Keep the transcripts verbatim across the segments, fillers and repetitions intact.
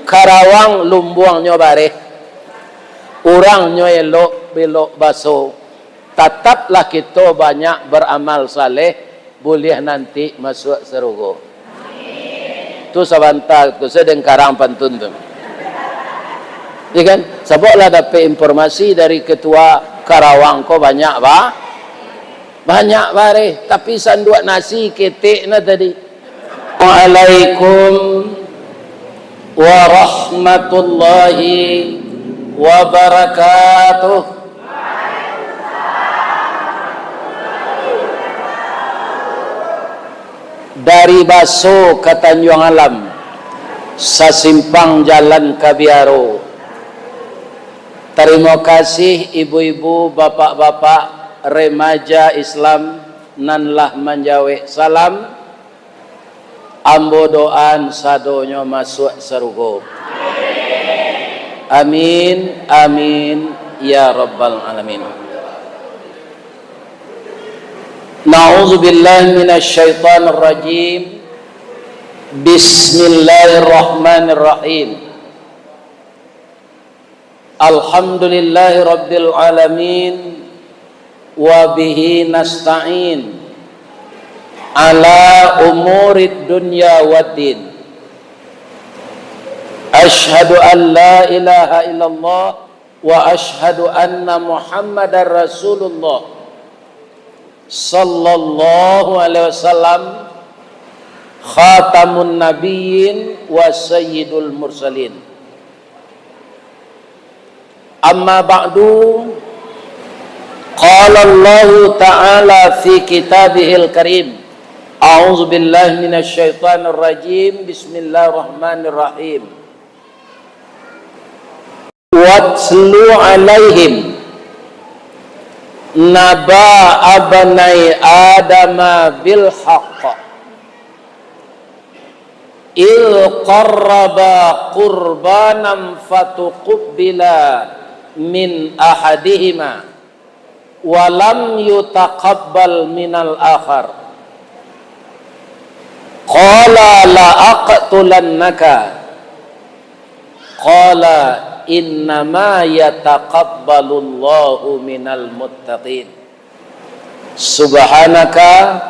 Karawang lumbuangnyo bareh, urangnyo elok belok baso, tataplah kito banyak baramal saleh, buliah nanti masuak sarugo. Tu sabanta tu, sadang karang pantun tu. Ya kan? Sabab lah dapek informasi dari ketua Karawang ko banyak ba-, banyak bareh, tapi sanduak nasi ketek na tadi. Waalaikum warahmatullahi wabarakatuh. Dari Baso ka Tanjuang Alam, sasimpang jalan ka Biaro. Tarimo kasih ibu-ibu, bapak-bapak, remaja Islam nan lah manjawek salam. Ambo doaan sadonyo masuak sarugo. Amin, amin, ya rabbal alamin. Na'udzubillahi minasyaitonirrajim. Bismillahirrahmanirrahim. Alhamdulillahi rabbil alamin, wa bihi nasta'in ala umurid dunya waddin. Asyhadu an la ilaha illallah wa asyhadu anna Muhammadar Rasulullah, sallallahu alaihi wasallam, khatamun nabiyyin wa sayyidul mursalin. Amma ba'du, qala Allahu ta'ala fi kitabihil karim, a'udzu billahi minasy syaithanir rajim, bismillahirrahmanirrahim. Watlu alaihim naba abnai Adama bil haqq, idh qarraba qurbanan fatuqbila min ahadihima, wa lam yutaqabbal minal akhar. Qala la aqtulannaka. Qala innama yataqabbalullahu minal muttaqin. Subhanaka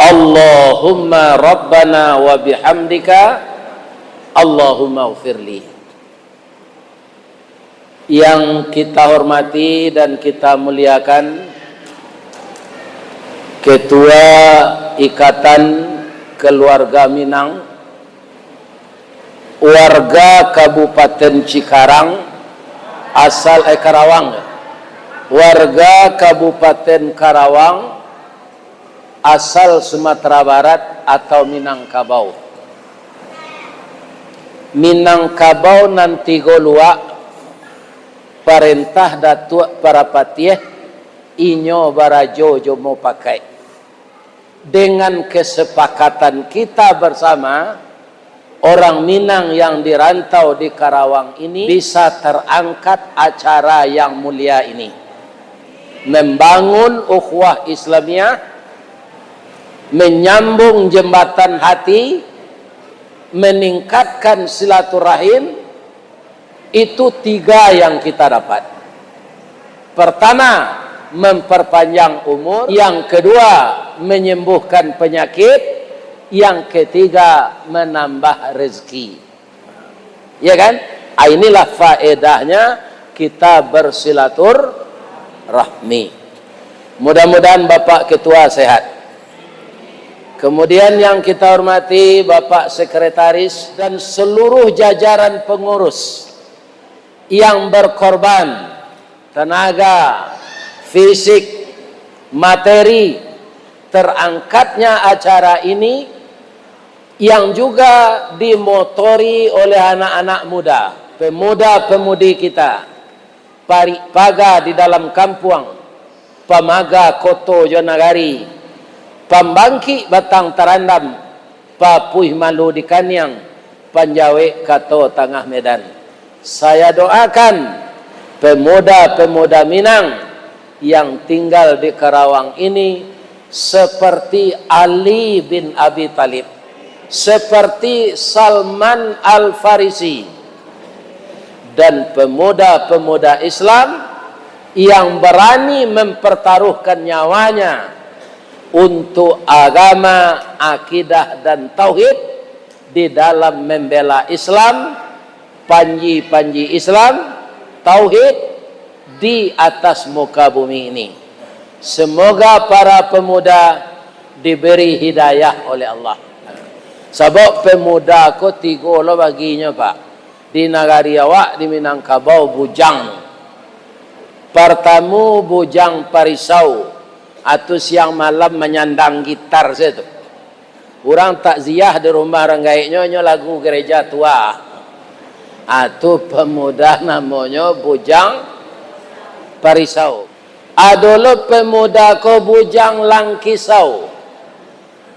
Allahumma rabbana wa bihamdika, Allahumma ghfirli. Yang kita hormati dan kita muliakan, Ketua Ikatan Keluarga Minang, warga Kabupaten Cikarang, asal, eh, Karawang, warga Kabupaten Karawang, asal Sumatera Barat atau Minangkabau. Minangkabau nan tigo luak, parentah Datuak Parapatiah, inyo barajo jo mupakaik. Dengan kesepakatan kita bersama, orang Minang yang di rantau di Karawang ini bisa terangkat acara yang mulia ini. Membangun ukhuwah Islamiah, menyambung jembatan hati, meningkatkan silaturahim, itu tiga yang kita dapat. Pertama, memperpanjang umur. Yang kedua, menyembuhkan penyakit. Yang ketiga, menambah rezeki. Ya kan? Ah, inilah faedahnya kita bersilaturahmi. Mudah-mudahan Bapak Ketua sehat. Kemudian yang kita hormati Bapak Sekretaris dan seluruh jajaran pengurus yang berkorban tenaga, fisik, materi, terangkatnya acara ini yang juga dimotori oleh anak-anak muda, pemuda-pemudi kita, parik paga di dalam kampuang, pamaga koto jo nagari, pambangkik batang tarandam, papuih malu di kaniang, panjawek kato tangah medan. Saya doakan pemuda-pemuda Minang yang tinggal di Karawang ini seperti Ali bin Abi Thalib. seperti Salman Al-Farisi dan pemuda-pemuda Islam yang berani mempertaruhkan nyawanya untuk agama, akidah, dan tauhid di dalam membela Islam, panji-panji Islam, tauhid di atas muka bumi ini. Semoga para pemuda diberi hidayah oleh Allah. Sabab pemuda ko tigo lo baginyo, Pak. Di nagari awak, di Minangkabau, bujang. Partamu, bujang parisau, atau siang malam manyandang gitar sajo tu. Urang takziah di rumah urang gaeknyo, nyo lagu gereja tua. Ah, tu pemuda namonyo bujang parisau. Ado lo pemuda ko bujang langkisau.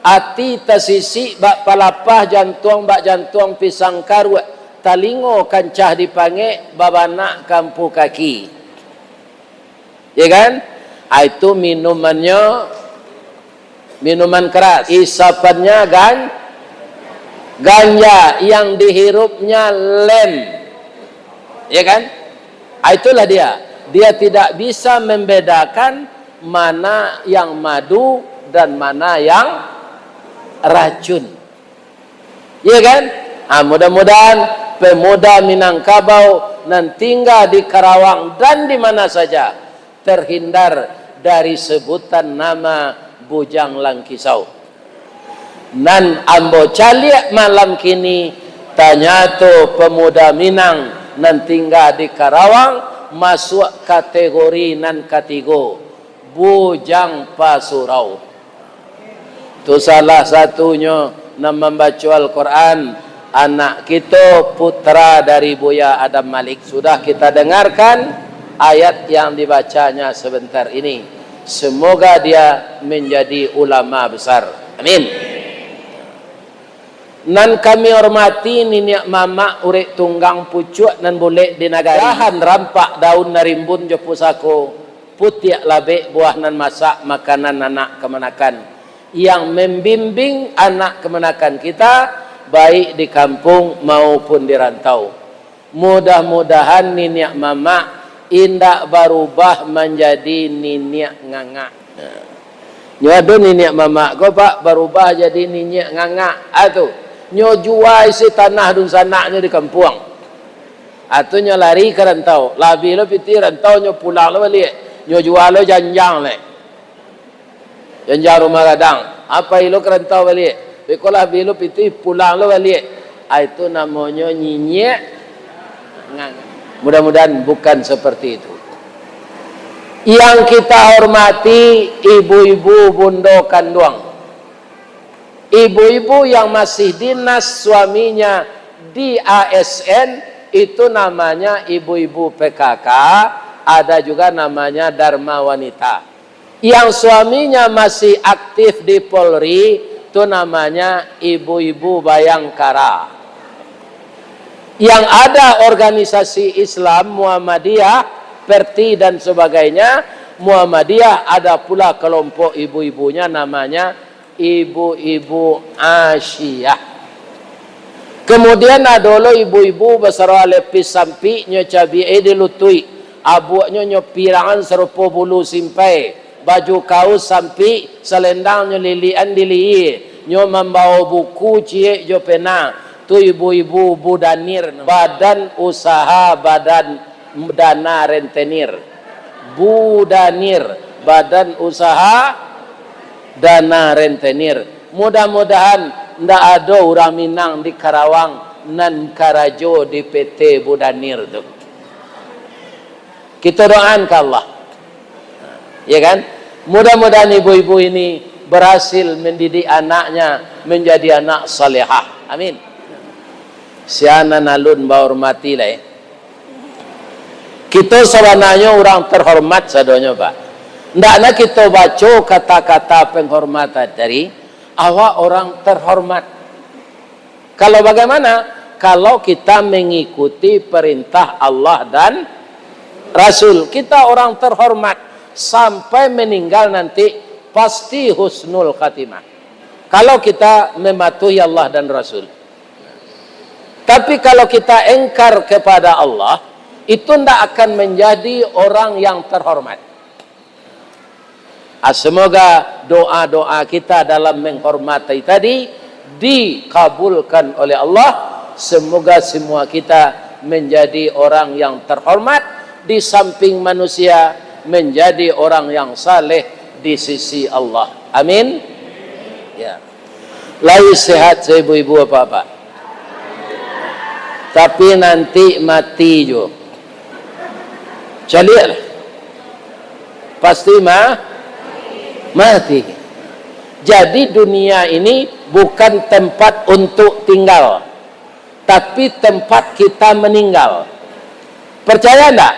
Ati tasisik bak palapah, jantuang bak jantuang pisang karuak, talingo kancah dipangek, babanak kampu kaki. Ya kan? Ah, itu minumannyo minuman keras. Isapannya gan-, ganja, yang dihirupnya lem. Ya kan? Ah, itulah dia. Dia tidak bisa membedakan mana yang madu dan mana yang racun. Iya kan? Ah, mudah-mudahan pemuda Minangkabau nan tinggal di Karawang dan di mana saja terhindar dari sebutan nama Bujang Langkisau. Nan ambo caliak malam kini, tanyato pemuda Minang nan tinggal di Karawang masuak kategori nan katigo, Bujang Pasurau. Tu salah satunyo nan mambaco Al-Quran, anak kito, putra dari Buya Adam Malik. Sudah kita dengarkan ayat yang dibacanya sebentar ini. Semoga dia menjadi ulama besar. Amin. Nan kami hormati niniak mamak urek tunggang pucuak nan bulek di nagari. Dahan rampak daun nan rimbun jo pusako, putiak labek buah nan masak makanan anak kamanakan, yang membimbing anak kamanakan kita, baik di kampung maupun di rantau. Mudah-mudahan niniak mamak indak barubah manjadi niniak ngangak. Nyo ado niniak mamak ko, Pak, barubah jadi niniak ngangak. Ah, tu. Nyo jua isi tanah dunsanaknyo di kampuang. Ah, tu nyo lari ka rantau. Lah abih lo pitih rantau, nyo pulang lo baliak. Nyo jua lo janjang lek. Janjang rumah gadang. Apo ilo ka rantau baliak? Beko lah abih lo pitih, pulang lo baliak. Ah, itu namonyo niniak ngangak. Mudah-mudahan bukan seperti itu. Yang kita hormati ibu-ibu bundo kanduang. Ibu-ibu yang masih dinas suaminya di A S N, itu namanya ibu-ibu P K K, ada juga namanya Dharma Wanita. Yang suaminya masih aktif di Polri, tu namanya ibu-ibu Bayangkara. Yang ada organisasi Islam, Muhammadiyah, Perti dan sebagainya, Muhammadiyah, ada pula kelompok ibu-ibunya namanya ibu-ibu Asyiyah. Kemudian ado lo ibu-ibu basarwa lepis sampik, nyo cabiak e di lutuik, abuaknyo nyo pirangan sarupo bulu simpai, baju kaus sampik, salendangnyo lilikan di lihia, nyo mambawo buku ciek jo pena, tu ibu-ibu Budanir, Badan Usaha Badan Dana Rentenir. Budanir, Badan Usaha Dana Rentenir. Mudah-mudahan ndak ado urang Minang di Karawang nan karajo di P T Budanir tu. Kita doakan ka Allah. Ya kan? Mudah-mudahan ibu-ibu ini berhasil mendidik anaknya menjadi anak salehah. Amin. Sia nan alun bahormati lai. Kito sabananyo urang terhormat sadonyo, Pak. Ndak nak kito baco kata-kata penghormatan tadi, awak orang terhormat. Kalau bagaimana? Kalau kita mengikuti perintah Allah dan Rasul, kita orang terhormat sampai meninggal nanti pasti husnul khatimah. Kalau kita mematuhi Allah dan Rasul. Tapi kalau kita engkar kepada Allah, itu ndak akan menjadi orang yang terhormat. Ah, semoga doa-doa kita dalam menghormati tadi dikabulkan oleh Allah. Semoga semua kita menjadi orang yang terhormat di samping manusia, menjadi orang yang saleh di sisi Allah. Amin. Ya. Lai sehat saibu-ibu apak-apak. Tapi nanti mati juo. Caliaklah. Pasti ma-, mati. Jadi dunia ini bukan tempat untuk tinggal, tapi tempat kita meninggal. Percaya ndak?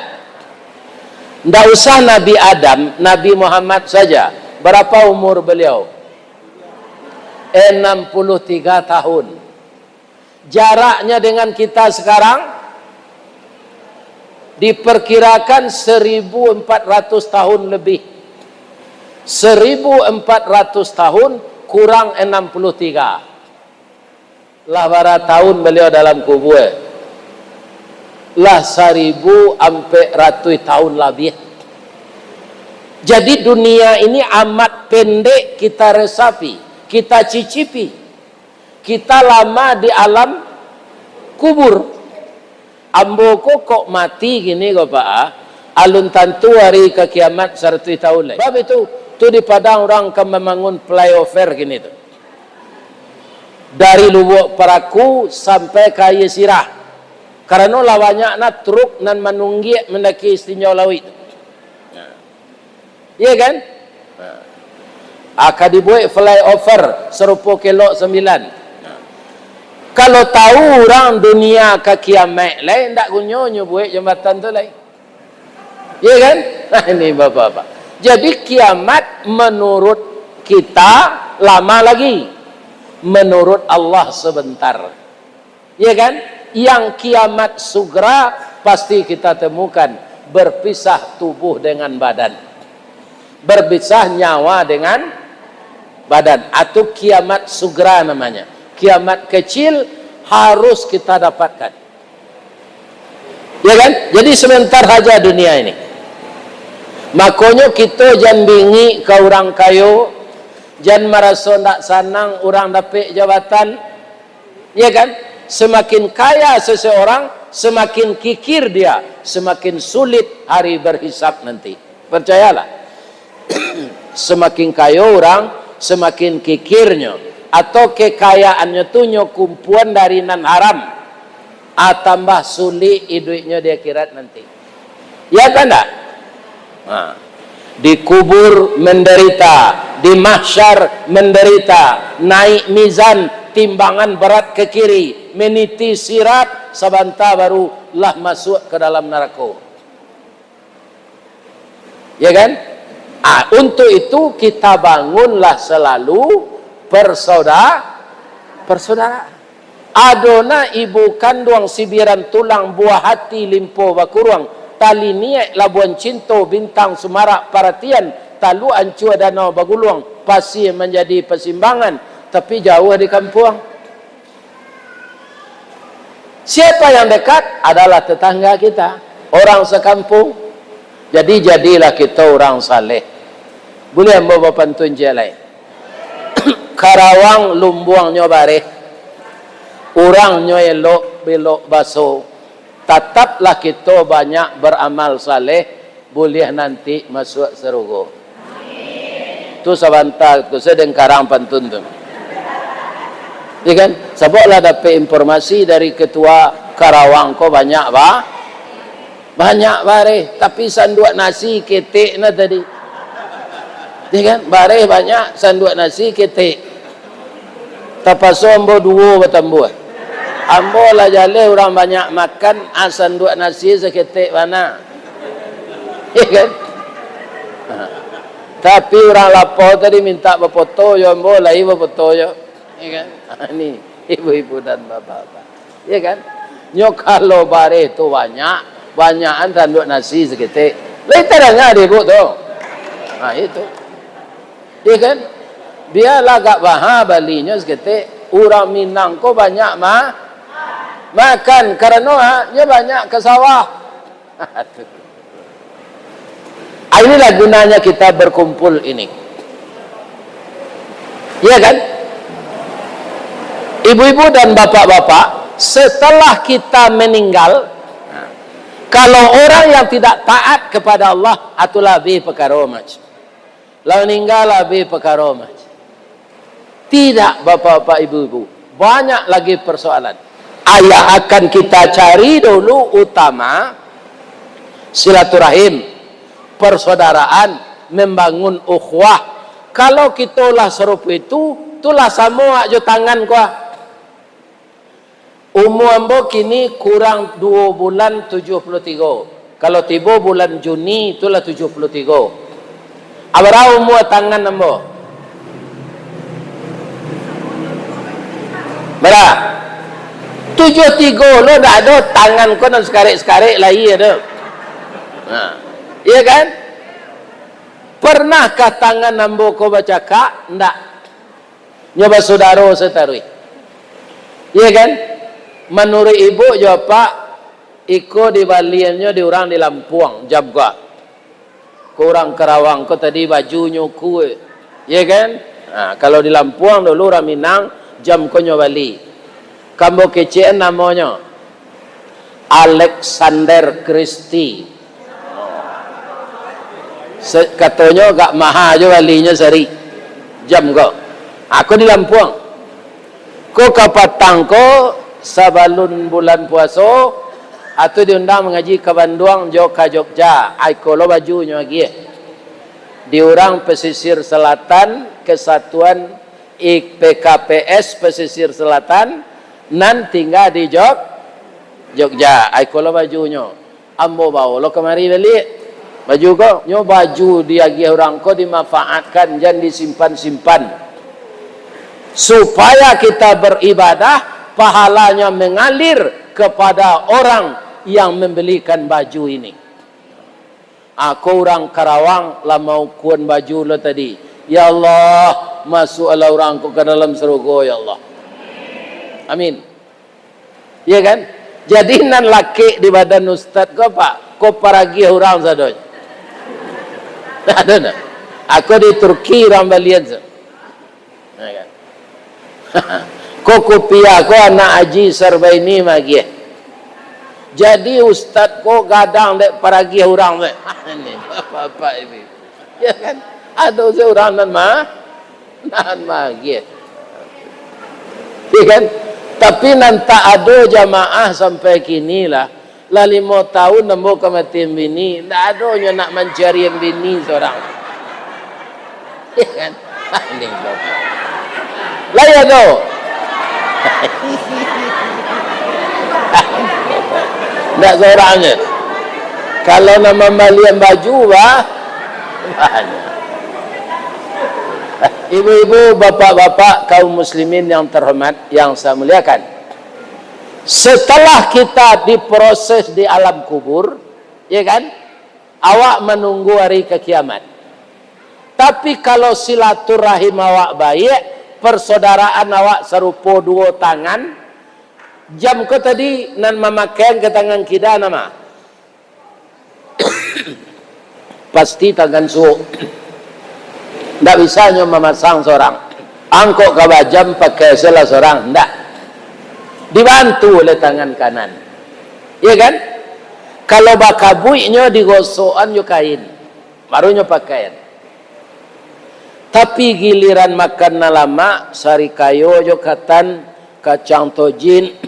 Ndak usah Nabi Adam, Nabi Muhammad saja. Berapa umur beliau? Enam puluh tiga tahun. Jaraknya dengan kita sekarang diperkirakan seribu empat ratus tahun lebih. Seribu empat ratus tahun kurang enam puluh tiga. Lah bara tahun beliau dalam kubua? Lah saribu ampek ratuih tahun labiah. Jadi dunia ini amat pendek kita resapi, kita cicipi. Kita lama di alam kubur. Ambo ko kok mati kini ko, Pak, ah, alun tantu hari ka kiamat saratuih tahun lai. Sabab itu, tu di Padang urang ka mambangun flyover kini tu. Dari Lubuak Paraku sampai ka Aia Sirah. Karano lah banyak nah truk nan manunggiak mandaki Istinjau Lauik tu. Iya kan? Nah. Akan dibuek flyover sarupo Kelok Sambilan. Nah. Kalau tahu urang dunia ka kiamat lai, ndak gunonyo buek jambatan tu lai. Iya kan? Nah, ini bapak-bapak. Jadi kiamat menurut kita lama lagi. Menurut Allah sebentar. Ya kan? Yang kiamat sugra pasti kita temukan berpisah tubuh dengan badan. Berpisah nyawa dengan badan. Atau kiamat sugra namanya. Kiamat kecil harus kita dapatkan. Ya kan? Jadi sebentar saja dunia ini. Makonyo kito jan bingik ka urang kayo, jan maraso ndak sanang urang dapek jabatan, Ya kan? Semakin kaya seseorang, semakin kikir dia, semakin sulit hari berhisab nanti. Percayalah. Semakin kayo urang, semakin kikirnyo, atau kekayaannyo tu nyo kumpuan dari nan haram, ah, tambah sulik iduiknyo di akhirat nanti. Ya kan ndak? Ha. Di kubur menderita, di mahsyar menderita, naik mizan, timbangan berat ke kiri, meniti sirat, sabanta baru lah masuk ke dalam narako. Ya kan? Ah, untuk itu kita bangunlah selalu persauda-, persaudaraan. Ado na ibu kanduang sibiran tulang, buah hati limpo bakuruang, tali niaik labuan cinto, bintang sumarak paratian, taluk ancua danau baguluang, pasie manjadi pasimbangan, tapi jauah di kampuang. Siapa yang dekat? Adalah tetangga kita, orang sekampung. Jadi, jadilah kita orang saleh. Buliah ambo bapantun ciek lai? Karawang lumbuangnyo bareh, urangnyo elok belok baso, tataplah kito banyak beramal saleh, buliah nanti masuak sarugo. Tu sabanta tu, sadang karang pantun tu. Ya kan? Sabab lah dapek informasi dari ketua Karawang ko banyak ba-, banyak bareh, tapi sanduak nasi ketek na tadi. Ya kan? Bareh banyak, sanduak nasi ketek. Tapaso ambo duo batambuah. Ambo lah jaleh urang banyak makan, ah, sanduak nasi saketek bana. Ya kan? Ha. Tapi urang lapau tadi mintak bapoto jo ambo, lai bapoto jo. Ya kan? Ha, ni, ibu-ibu dan bapak-bapak. Ya kan? Nyo kalau bareh tu banyak, banyakan sanduak nasi saketek. Lai tadanga dek ibu tu. Ha, itu. Ya kan? Bialah agak maha balinyo saketek, urang Minang ko banyak ma-, makan, karano, ha, nyo banyak ka sawah. Ah, inilah gunanya kita berkumpul ini. Iya kan? Ibu-ibu dan bapak-bapak, setelah kita meninggal, kalau orang yang tidak taat kepada Allah, atu labih pakaro, Mas. Lah maningga, lah abih pakaro, Mas. Tidak, bapak-bapak, ibu-ibu. Banyak lagi persoalan. Yang akan kita cari dulu utama, silaturahim, persaudaraan, membangun ukhuwah. Kalau kito lah sarupo itu, tu lah samo awak jo tangan ko. Umua ambo kini kurang duo bulan tujuah puluah tigo. Kalau tibo bulan Juni, itulah tujuah puluah tigo. Abaraha umua tangan ambo? Bara? Tujuah tigo lo, dak ado tangan ko nan sakarek-sakarek lai ado. Nah, iya kan? Pernahkah tangan ambo ko bacakak? Ndak. Nyo basudaro sataruih. Iya kan? Manuruik ibu jo apak, iko dibaliannyo di urang di Lampuang, jam ko. Ko urang Karawang ko tadi bajunyo kue. Iya kan? Nah, kalau di Lampuang dulu urang Minang, jam ko nyo bali. Ka ambo kecekan namonyo Alexander Christie. Se-, katonyo agak maha jo balinyo sari. Jam ko. Ako di Lampuang. Ko kapatang ko, sabalun bulan puaso, atu diundang mangaji ka Banduang jo ka Jogja. Ai ko lo bajunyo agiah. Di urang Pesisir Selatan, Kesatuan I-, P K P S Pesisir Selatan, nan tingga di Jog-, Jogja. Ai ko lo bajunyo. Ambo bawo lo kamari baliak. Baju ko, nyo baju diagiah urang ko dimanfaatkan, jan disimpan-simpan. Supaya kita beribadah, pahalanya mengalir kepada orang yang membelikan baju ini. Ako urang Karawang lah maukuan baju lo tadi. Ya Allah, masuaklah urang ko ka dalam sarugo, ya Allah. Amin. Iya kan? Jadi nan lakek di badan ustad ko, Pak, ko paragiah urang sadonyo. Ado ndak? Ako di Turki urang balian sa-, nah, kan? Ko kupiah ko anak Haji Sarbaini magiah. Jadi ustad ko gadang dek paragiah urang tu. Ini bapak-bapak ini. Ya kan? Ado se urang nan ma-, nan magiah. Ya kan? Tapi nan tak ado jamaah sampai kini lah. Lah limo taun ambo ka mati bini, ndak ado nyo nak mancari bini surang. Iya kan? Lai ado? Ndak surang nyo. Kalau nak mambalian baju, bah, banyak. Ibu-ibu, bapak-bapak, kaum muslimin yang terhormat, yang saya muliakan. Setelah kita diproses di alam kubur, ya kan? Awak manunggu hari ka kiamat. Tapi kalau silaturahim awak baiak, persaudaraan awak sarupo duo tangan, jam ko tadi nan mamakaian ka tangan kida nama? Pasti tangan suok. Ndak bisa nyo mamasang sorang. Angkok ka bajam pakai salah sorang, ndak. Dibantu oleh tangan kanan. Iya kan? Kalau bakabuiknyo digosokan jo kain, baru nyo pakaian. Tapi giliran makan nan lamak, sarikayo jo katan, kacang tojin,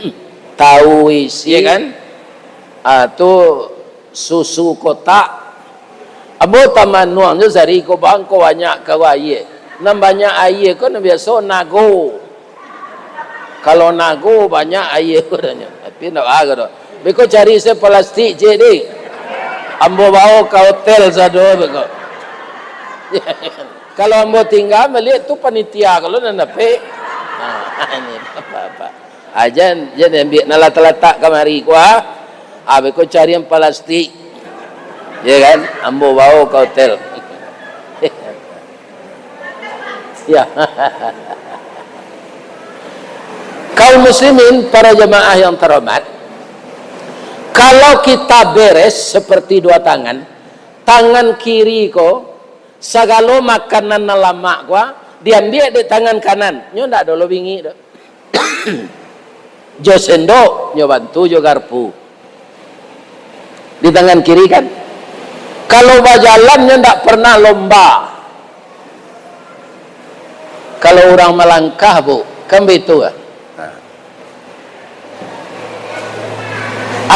tahu isi, iya kan? Ah, tu susu kotak. Ambo tamanuang jo sari ko bang, ko banyak ka aia. Nan banyak aia ko nan biaso nago. Kalau nago banyak aia ko danyo. Tapi ndak bago doh. Beko cari se palastik ciek deh. Ambo bawo ka hotel sado beko. Kalau ambo tingga baliak tu panitia kalau nan dapek. Nah, ini apa-apa. Ah, jan, jan ambiak nan latak-latak kamari ko, ah. Ah, beko cari yang palastik. Ya kan? Ambo bawo ka hotel. Ya. Kaum muslimin, para jamaah yang terhormat, kalau kita beres seperti dua tangan, tangan kiri ko, sagalo makanan nan lamak ko, diambiak dek tangan kanan, nyo ndak ado lo bingik doh. Jo sendok, nyo bantu jo garpu. Di tangan kiri kan. Kalau bajalan nyo ndak pernah lomba. Kalau urang malangkah, Bu, kan baitu kan? Nah.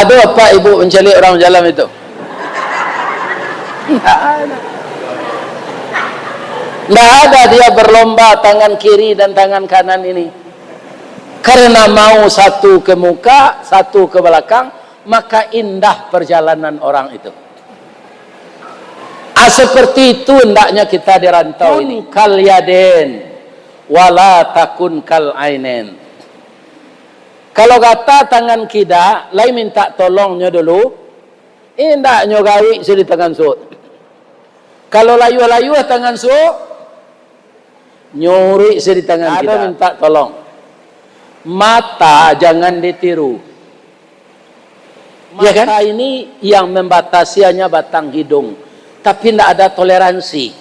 Ado apak ibu mancaliak urang bajalan itu? Ndak ada. Ndak ada dia berlomba tangan kiri dan tangan kanan ini. Karena mau satu ke muka, satu ke belakang, maka indah perjalanan orang itu. Ah, seperti itu hendaknya kita di rantau ini. Kun kal yadain, wala takun kal ainain. Kalau gata tangan kida, lai minta tolongnyo dulu, indaknyo gawik se di tangan suok. Kalau layuah-layuah tangan suok, nyuruik se di tangan kida. Ado minta tolong. Mata jangan ditiru. Ya kan? Mata ini yang membatasi hanya batang hidung, tapi ndak ada toleransi.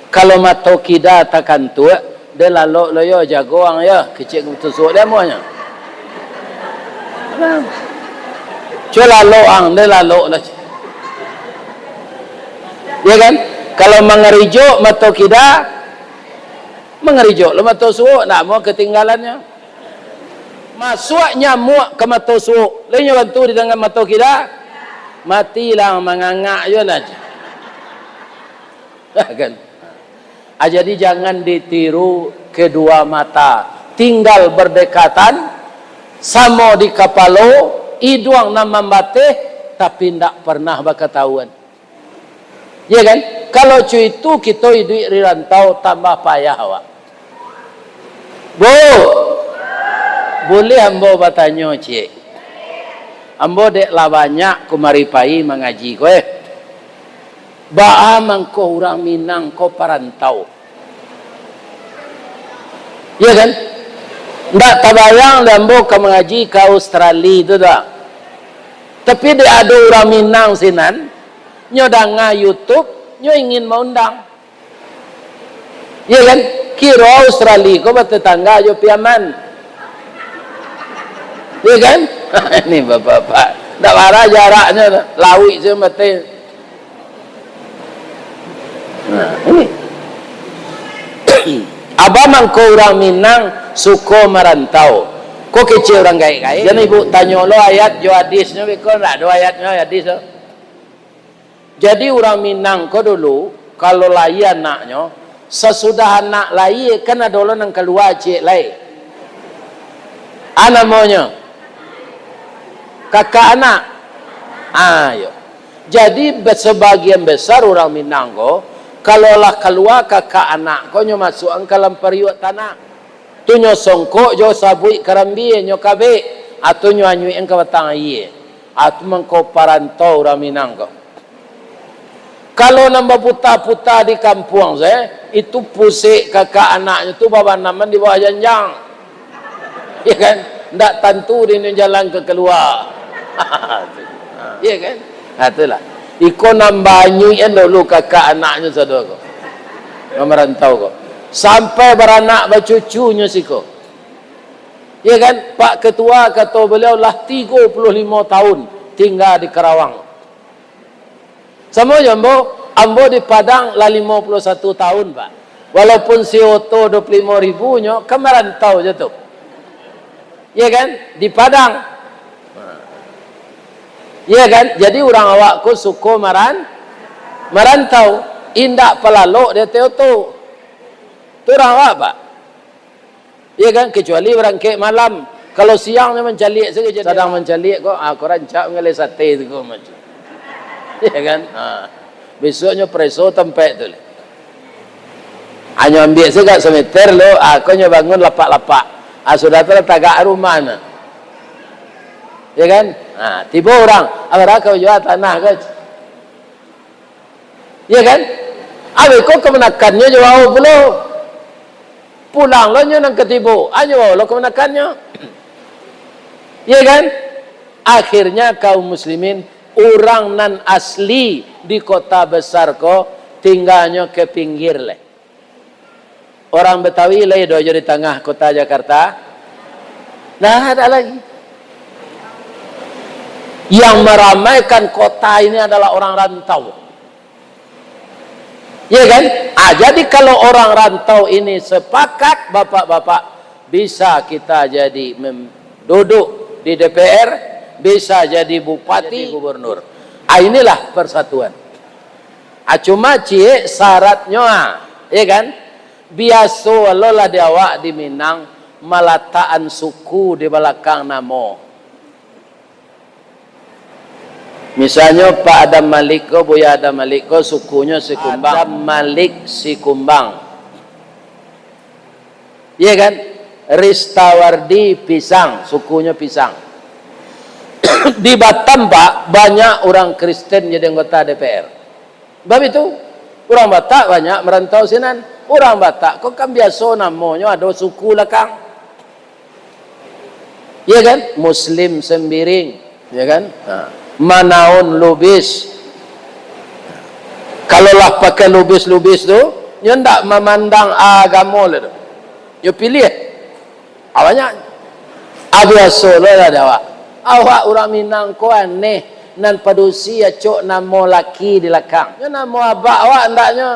Kalau mato kida takantuak, deh lalok lo yo, jago ang yo, kecek tusuak deh amuahnyo. Cubo lalok ang, deh lalok lo. Ya kan? Kalau mangarijok mato kida, mangarijok lo mato suok, ndak amuah ketinggalannyo. Masuak nyamuak ka mato suok, lai nyo bantu di tangan mato kida, matilah mangangak juo lah. Kan? Ah, jadi jangan ditiru kedua mata. Tinggal berdekatan, samo di kapalo, iduang nan mambateh, tapi ndak pernah bakatahuan. Ya kan? Kalau co itu, kito iduik di rantau tambah payah awak. Bu, buliah ambo batanyo ciek? Ambo dek lah banyak kumari pai mangaji ko, eh. Baa mangko urang Minang ko parantau? Ya kan? Ndak tabayang dek ambo ka mangaji ka Australia tu doh. Tapi dek ado urang Minang sinan, nyo danga YouTube, nyo ingin maundang. Ya kan? Kiro Australia ko batetangga jo Piaman. Ya kan? Ini bapak-bapak. Ndak bara jaraknyo, lauik se mati. Nah, ini. Aba mangko urang Minang suko marantau. Ko kecek urang gaek-gaek. Jan ibu tanyo lo ayat jo hadisnyo, beko ndak ado ayatnyo, hadis tu. Jadi, urang Minang ko dulu, kalau lahia anaknyo, sasudah anak lahia, kan ado lo nan kalua ciek lai. A namonyo? Kakak anak. Ah, iyo. Jadi, be-, sebagian besar urang Minang ko, kalau lah kalua kakak anak ko, nyo masuakan ka dalam pariuak tanah. Tu nyo songkok jo sabuik karambia, nyo kabek, atau nyo anyuikan ka batang aia. Atau mangko parantau urang Minang ko. Kalau nan baputa-puta di kampuang se, itu pusek kakak anaknyo tu babanaman di bawah janjang. Ya kan? Ndak tantu di jalan ka kalua. Ya kan? Ha, itulah. Iko nan baanyuikan dulu kakak anaknyo sado ko. Nan marantau ko. Sampai baranak bacucunyo siko. Ya kan? Pak Ketua, kato baliau, lah tigo puluah limo tahun tingga di Karawang. Samo jo ambo, ambo di Padang lah limo puluah satu tahun, Pak. Walaupun si oto dua puluah limo ribu nyo, kan marantau jo tu. Ya kan? Di Padang. Ya kan? Jadi urang awak ko suko maran-, marantau. Indak palalok di ateh oto. Tu urang awak, Pak. Iya kan? Kecuali barangkek malam. Kalau siang nyo mancaliak sajo, sadang mancaliak ko, ah, ko rancak mangaleh sate tu ko macam. Iya kan? Ha. Besoknyo pareso tampek tu lah. Hanyo ambiak sajo sameter lo, ah, ko nyo bangun lapak-lapak. Ah, sudah tu lah tagak rumah nyo. Iya kan? Ha, tibo urang, ah, bara kau jua tanah ko? Iya kan? Abih ko kamanakannyo jo bawo pulo. Pulang lo nyo nan katibo, anyo bawo lo kamanakannyo. Iya kan? Akhirnya kaum muslimin, urang nan asli di kota besar ko tinggalnyo ke pinggir leh. Orang Betawi lai do jo di tangah kota Jakarta. Nah, ada lagi. Yang meramaikan kota ini adalah orang rantau. Ya kan? Ah, jadi kalau orang rantau ini sepakat, bapak-bapak, bisa kita jadi mem- duduk di D P R, bisa jadi bupati, jadi gubernur. Ah, inilah persatuan. Ah, cuma ciek syaratnyo, ah, ya kan? Biaso lo lah di awak di Minang malatakan suku di balakang namo. Misalnyo Pak Adam Malik ko, Buya Adam Malik ko, sukunyo Sikumbang. Adam Malik Sikumbang. Iya kan? Ristawardi Pisang, sukunyo Pisang. Di Batam, Pak, banyak urang Kristen jadi anggota D P R. Sebab itu, urang Batak banyak marantau sinan. Urang Batak ko kan biaso namonyo ado suku lakang. Iya kan? Muslim Sembiring, ya kan? Ha. Manaun Lubis. Kalau lah pakai lubis-lubis tu, nyo ndak mamandang agamo lah tu. Nyo pilih. Awaknyo, ah, biaso lo lah di awak. Awak urang Minang ko aneh, nan padusi acok namo laki di lakang. Nyo namo abak awak ndaknyo.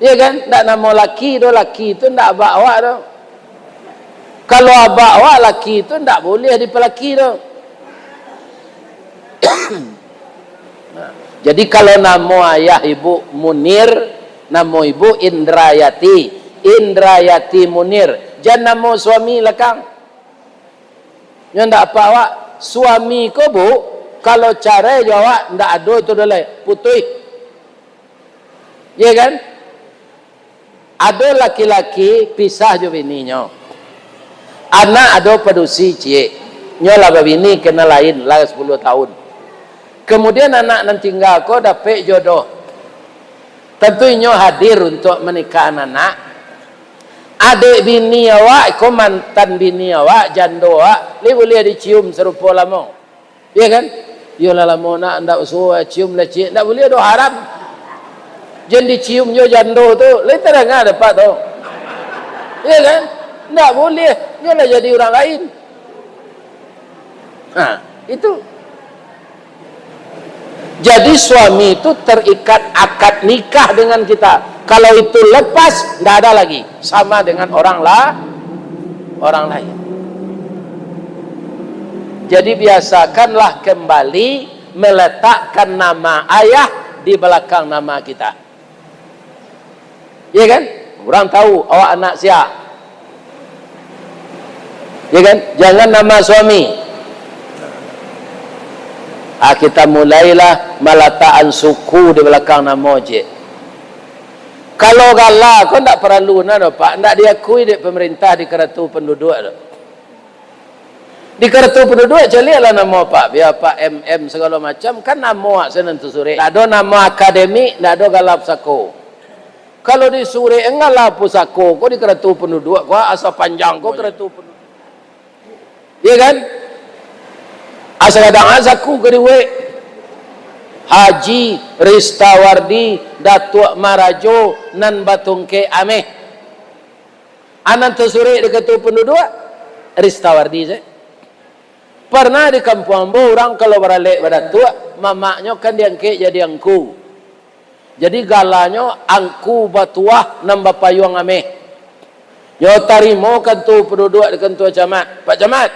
Iya kan? Ndak namo laki tu, laki tu ndak abak awak tu. Kalau abak awak laki tu, ndak buliah dipalaki tu. Nah, jadi kalau namo ayah ibu Munir, namo ibu Indrayati, Indrayati Munir, jan namo suami lakang. Nyo ndak apak awak, suami ko, Bu, kalau carai jo awak, ndak ado tu doh lai, putuih. Iya kan? Ado laki-laki pisah jo bininyo. Anak ado padusi ciek. Nyo lah babini ka nan lain, lah sapuluah tahun. Kemudian anak nan tingga ko dapek jodoh. Tantu inyo hadir untuak manikahan anak. Adek bini awak, iko mantan bini awak, jando awak, lai buliah dicium sarupo lamo. Iya kan? Iyolah lamo nak, ndak usuo cium lah ciek, ndak buliah doh, haram. Jan dicium jo jando tu, lai tadanga dapek tu. Iya kan? Ndak buliah, nyo lah jadi urang lain. Nah, itu. Jadi suami itu terikat akad nikah dengan kita. Kalau itu lepas, ndak ada lagi. Sama dengan orang la-, orang lain. Jadi biasakanlah kembali meletakkan nama ayah di belakang nama kita. Iya kan? Urang tahu awak anak sia. Iya kan? Jangan nama suami. Ah, kita mulailah malatakan suku di belakang namo ciek. Kalau gala ko ndak paralu na doh, Pak, ndak diakui dek pemerintah di karatu penduduk tu. Di karatu penduduk, caliaklah namo Pak, bia Pak M M sagalo macam, kan namo awak sinan tasurek. Ndak ado namo akademik, ndak ado gala pusako. Kalau disurek gala pusako ko di karatu penduduk ko, asa panjang ko karatu penduduk. Iya kan? Asa gadang saku ka dibuek. Haji Ristawardi Datuak Marajo nan batungkek ameh. Anan tasurek di karatu penduduk, Ristawardi sajo. Parnah di kampuang ambo, urang kalau baralek badatuak, mamaknyo kan diangkek jadi angku. Jadi galanyo Angku Batuah nan bapayuang ameh. Nyo tarimo kantua penduduk di kantua camat, "Pak Camat,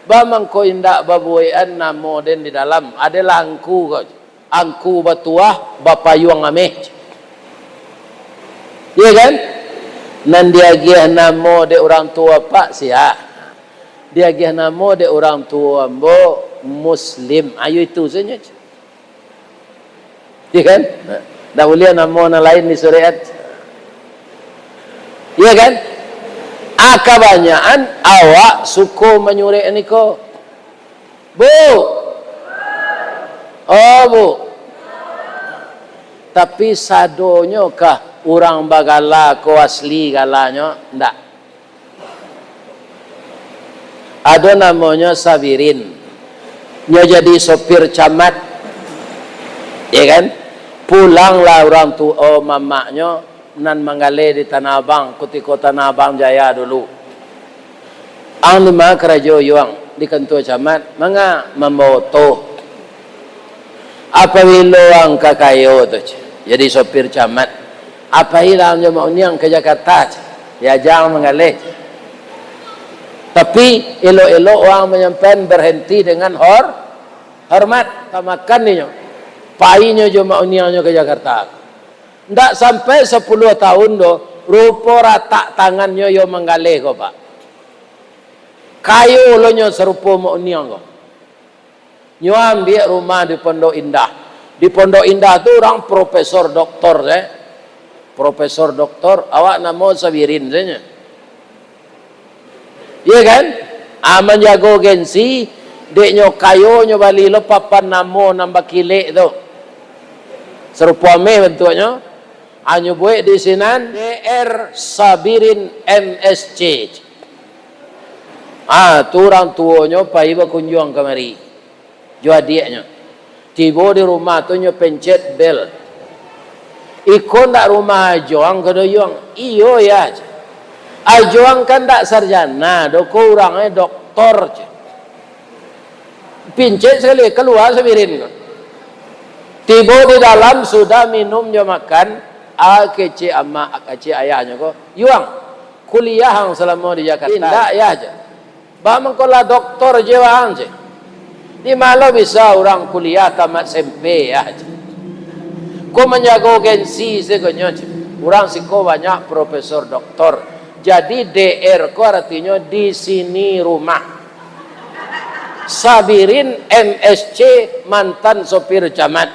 baa mangko indak babuekan namo den di dalam, adolah angku ko." Angku Batuah bapayuang ameh. Iya kan? Nan diagiah namo dek urang tuo Pak sia? Diagiah namo dek urang tuo ambo Muslim. Ayo itu sajo. Iya kan? Ndak buliah namo nan lain disurek. Iya kan? Ah, kabanyakan awak suko manyurek niko. Bu. Oh, Bu. Tapi sadonyo kah urang bagala ko asli galanyo? Ndak. Ado namonyo Sabirin. Nyo jadi sopir camat. Ya kan? Pulanglah urang tuo mamaknyo nan manggaleh di Tanah Abang, kutiko Tanah Abang Jaya dulu. "Ang di ma karajo yuang?" "Di kantua camat." "Manga?" "Mambawa oto." "Apabilo ang ka kayo tu, ceh, jadi sopir camat, apailah ang jo Mak Uniang ka Jakarta, ceh. Diajang manggaleh, ceh. Tapi, elok-elok urang manyampaian barhenti dengan hor-, hormat, ka makan inyo. Painyo jo Mak Uniangnyo ka Jakarta." Ndak sampai sapuluah tahun doh, rupo ratak tangannyo iyo manggaleh ko, Pak. Kayo lo nyo sarupo Mak Uniang ko. Nyo ambiak rumah di Pondok Indah. Di Pondok Indah tu urang profesor doktor, eh. Profesor doktor, awak namo Sabirin sajo. Iya kan? Ah, manjago gengsi, dek nyo kayo nyo bali lo papan namo nan bakilek tu. Sarupo ameh bantuaknyo. Ah, nyo buek di sinan, D R Sabirin M S C. Ah, tu urang tuonyo pai bakunjuang kamari jo adiaknyo. Tibo di rumah tu nyo pencet bel. "Iko ndak rumah Ajoang ko do, Yuang?" "Iyo, Yah," ceh. "Ajoang kan ndak sarjana do ko, urang e doktor," ceh. Pincet sakali, kalua Sabirin ko. Tibo di dalam, sudah minum jo makan, ah, kecek amak, kecek ayahnyo ko, "Yuang, kuliah ang salamo di Jakarta?" "Indak, Yah," ceh. "Baa mangko lah doktor je waang," ceh. "Di ma lo bisa urang kuliah tamat S M P, Yah," ceh. "Ko manjago gengsi sagonyo," ceh. "Urang siko banyak profesor doktor. Jadi D R ko aratinyo di sini rumah." Sabirin M S C, mantan sopir camat.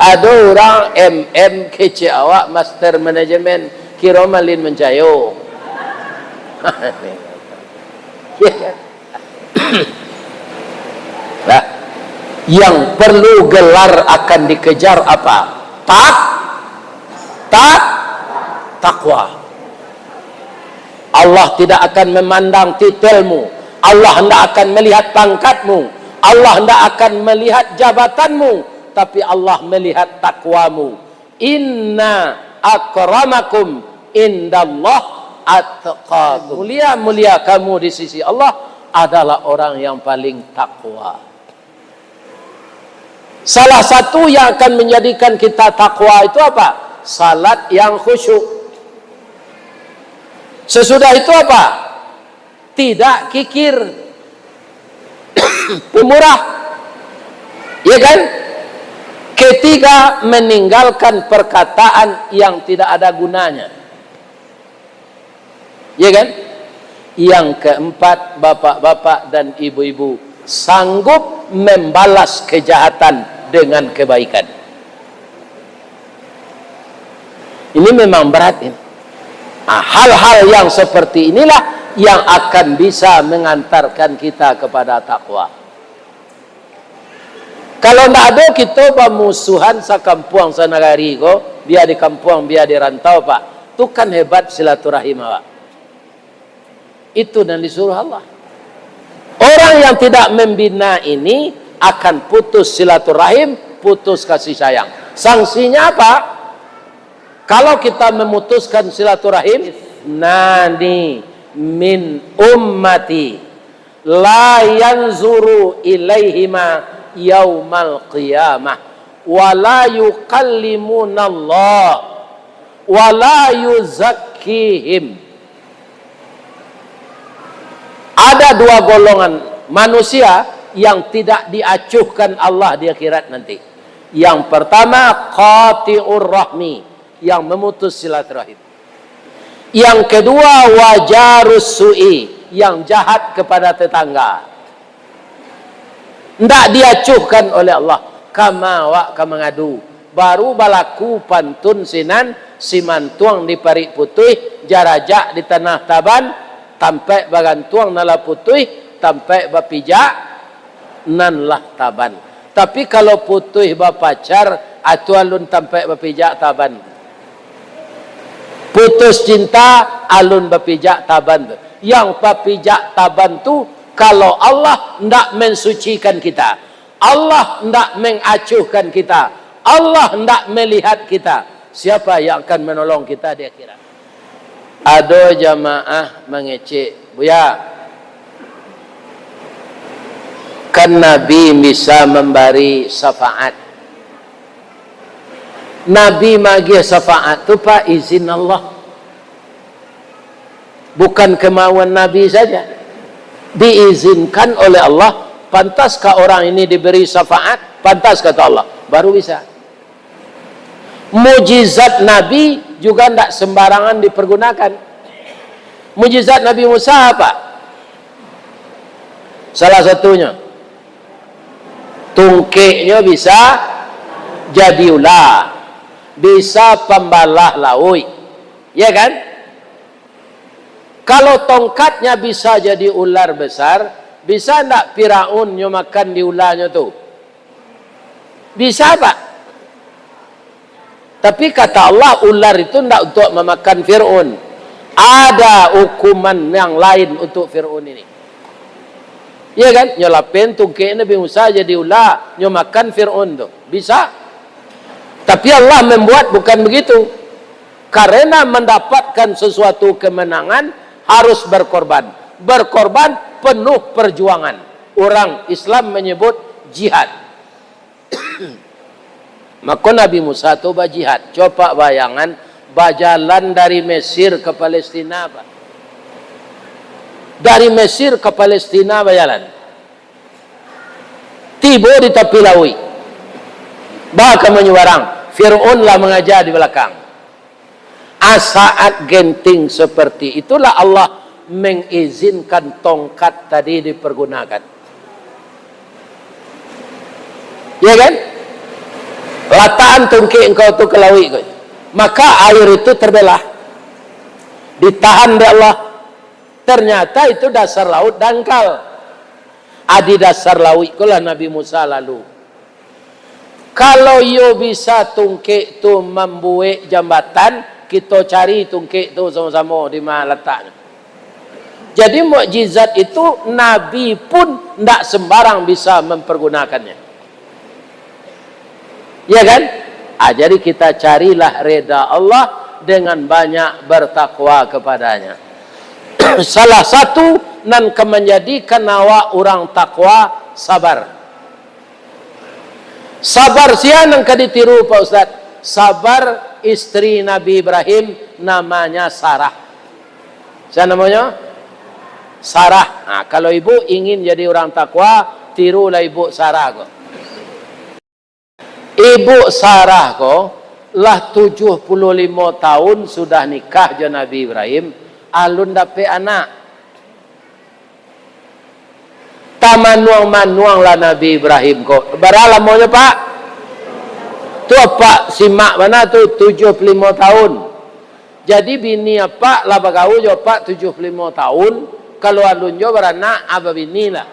Ado urang M M kecek awak, master manajemen, kiro Malin Mancayo. Nah, yang perlu gelar akan dikejar apa? Tak, tak, takwa. Allah tidak akan memandang titelmu. Allah tidak akan melihat pangkatmu. Allah tidak akan melihat jabatanmu. Tapi Allah melihat takwamu. "Inna akramakum indallah atqakum." Mulia-mulia kamu di sisi Allah adalah orang yang paling takwa. Salah satu yang akan menjadikan kita takwa itu apa? Salat yang khusyuk. Sesudah itu apa? Tidak kikir. Pemurah. Ya kan? Ketiga, meninggalkan perkataan yang tidak ada gunanya. Ya kan? Yang keempat, bapak-bapak dan ibu-ibu, sanggup membalas kejahatan dengan kebaikan. Ini memang berat ini. Nah, hal-hal yang seperti inilah yang akan bisa mengantarkan kita kepada takwa. Kalau ndak ado kito bamusuhan sakampuang sanagari ko, bia di kampuang, bia di rantau, Pak, tu kan hebat silaturahim awak. Itu nan disuruh Allah. Orang yang tidak membina ini akan putus silaturahim, putus kasih sayang. Sanksinya apa? Kalau kita memutuskan silaturahim, nani min ummati la yanzuru ilaihima yaumal qiyamah, wa la yukallimunallah, wa la yuzakkihim. Ada dua golongan manusia yang tidak diacuhkan Allah di akhirat nanti. Yang pertama, qati'ur rahmi, yang memutus silaturahim. Yang kedua, wajarus su'i, yang jahat kepada tetangga. Ndak diacuhkan oleh Allah. Kama awak ka mangadu. Baru balaku pantun sinan, simantuang di parik putuih, jarajak di tanah taban, tampaik bagantuang nan lah putuih, tampaik bapijak nan lah taban. Tapi kalau putuih bapacar, atu alun tampaik bapijak taban. Putus cinta, alun bapijak taban tu. Yang bapijak taban tu, kalau Allah ndak mensucikan kita, Allah ndak mengacuhkan kita, Allah ndak melihat kita, siapa yang akan menolong kita di akhirat? Ado jamaah mangecek, "Buya, kan Nabi bisa mambari syafaat." Nabi magiah syafaat tu, Pak, izin Allah. Bukan kemauan Nabi saja. Diizinkan oleh Allah, pantaskah orang ini diberi syafaat? Pantas, kata Allah. Baru bisa. Mujizat Nabi juga ndak sembarangan dipergunakan. Mujizat Nabi Musa apa? Salah satunya, tungkeknyo bisa jadi ula, bisa pambalah lauik. Ya kan? Kalau tongkatnya bisa jadi ular besar, bisa ndak Firaun nyo makan di ulanyo tu? Bisa, Pak. Tapi kata Allah, ular itu ndak untuk memakan Firaun. Ada hukuman yang lain untuk Firaun ini. Iya kan? Nyo lapen tungkek Nabi Musa jadi ula, nyo makan Firaun tu. Bisa. Tapi Allah membuat bukan begitu. Karena mendapatkan sesuatu kemenangan, harus berkorban. Berkorban penuh perjuangan. Orang Islam menyebut jihad. Mako Nabi Musa tu bajihad. Coba bayangan, bajalan dari Mesir ke Palestina, Pak. Dari Mesir ke Palestina bajalan. Tibo di tapi lauik. Ba ka manyubarang. Firaun lah mangaja di balakang. Ah, saat genting seperti itulah Allah mengizinkan tongkat tadi dipergunakan. Ya kan? Latakan tungkek engkau tu ke lauik ko. Maka air itu terbelah. Ditahan dek Allah. Ternyata itu dasar laut dangkal. Ah, di dasar lauik ko lah Nabi Musa lalu. Kalau iyo bisa tungkek tu mambuek jambatan, kito cari tungkek tu samo-samo di ma lataknyo. Jadi, mukjizat itu Nabi pun ndak sembarang bisa mempergunakannya. Ya kan? Ah, jadi kita carilah reda Allah dengan banyak bertakwa kepada-Nya. Salah satu nan ka manjadikan awak urang takwa, sabar. Sabar sia nan ka ditiru, Pak Ustaz? Sabar istri Nabi Ibrahim, namanya Sarah. Sia namonyo? Sarah. Nah, kalau ibu ingin jadi urang takwa, tirulah ibu Sarah ko. Ibu Sarah ko lah tujuh puluh limo tahun sudah nikah jo Nabi Ibrahim, alun dapek anak. Tamanuang-manuang lah Nabi Ibrahim ko. Bara lamonyo, Pak? Tu apak simak bana tu, tujuh puluh limo tahun. Jadi, bini apak lah bagaul jo apak tujuh puluh limo tahun, kalau alun jo baranak, ah, babini lah.